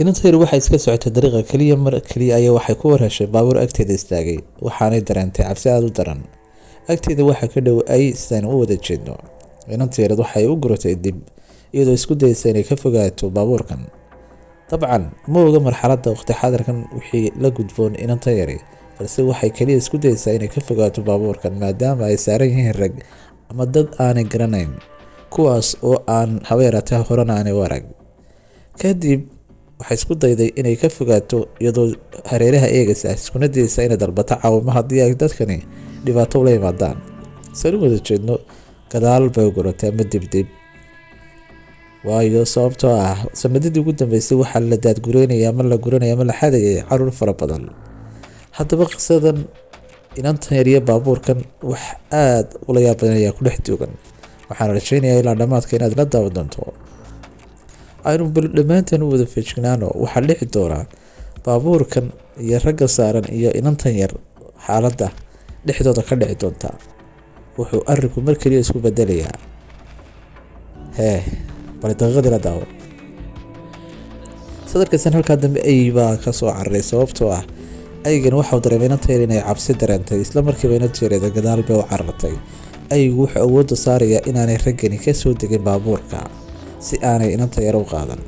Inanta yar waxay iska socotay dariiqa keliya. Mar keliya ayaa waxay ku warheshay baabuur agteeda istaagay, waxaanay dareentay cabsi aada u daran. Agteeda waxaa ka dhow ay sidaynu u wada jeedno. Inanta yareed waxay u guratay dib, iyadoo isku dayeysa inay ka fogaato baabuurkan. Dabcan ma oga marxaladda waqti xaadirkan wixii la gudboon inanta yari, balse waxay keliya isku dayeysaa inay ka fogaato baabuurkan, maadaama ay saaran yihiin rag ama dad aanay garanayn, kuwaas oo aan haba yaraatee horena aanay u arag. Kadib waxay isku dayday inay ka fogaato, iyadoo hareeraha eegaysa, iskuna dayeysa inay dalbato caawimo haddii ay dadkani dhibaato ula yimaadaan. Saan u wada jeedno, gadaal bay u guratay ama dibdib, waayo sababtoo ah sanadadii ugu dambeysay waxaa la daadgureynaya ama la guranaya ama la xadayay caruur fara badan. Haddaba qisadan inantan yar iyo baabuurkan wax aada ula yaab badan ayaa ku dhex duugan. Waxaan rajeynayaa ilaa dhammaadka inaad la daawan doonto. Aynu bal dhammaanteen u wada feejignaano waxaa dhici doonaa baabuurkan iyo ragga saaran iyo inantan yar. Xaaladda dhexdooda ka dhici doonta wuxuu arrinku mar keliya isku bedelayaa. Hee, bal daqiiqadii la daawo. Sadarkaysan halkaa dambe ay baa ka soo cararay, sababtoo ah aygan waxau dareemay inanta yar inay cabsi dareentay. Isla markiiba inanta yareeda gadaal bay u carartay. Aygu wuxuu awoodda saarayaa inaanay raggani ka soo degin baabuurka si aanay inanta yar u qaadan.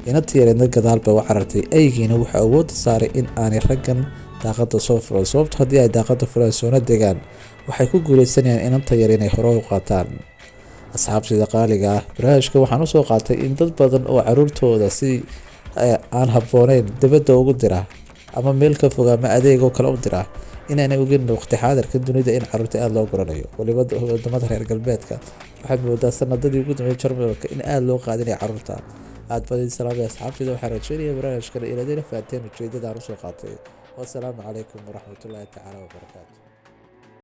Inanta yareedna gadaal bay u carartay. Aygiina wuxuu awoodda saaray in aanay raggan daaqada soo furan, sababto haddii ay daaqada furaan soona degaan, waxay ku guuleysanayaan inanta yar inay hore u qaataan. Asxaabtida qaaliga ah, barnaamijka waxaan usoo qaatay in dad badan oo caruurtooda si aan habbooneyn dibadda ugu dira ama meel ka fog ama adeegoo kale u dira inaanay ogeyn waqti xaadirka dunida in caruurta aada loo guranayo, waliba wadamada reer galbeedka. Waxaad moodaa sanadadii ugu dambeeyay Jarmalka in aada loo qaadinaya caruurta. Aad baad idin salaamay, asxaabtayda. Waxaan rajeynaya barnaamijkan inaad ila fahanteen ujeedada aan usoo qaatay. Wasalaamu calaykum waraxmatullaahi tacaala wabarakaatu.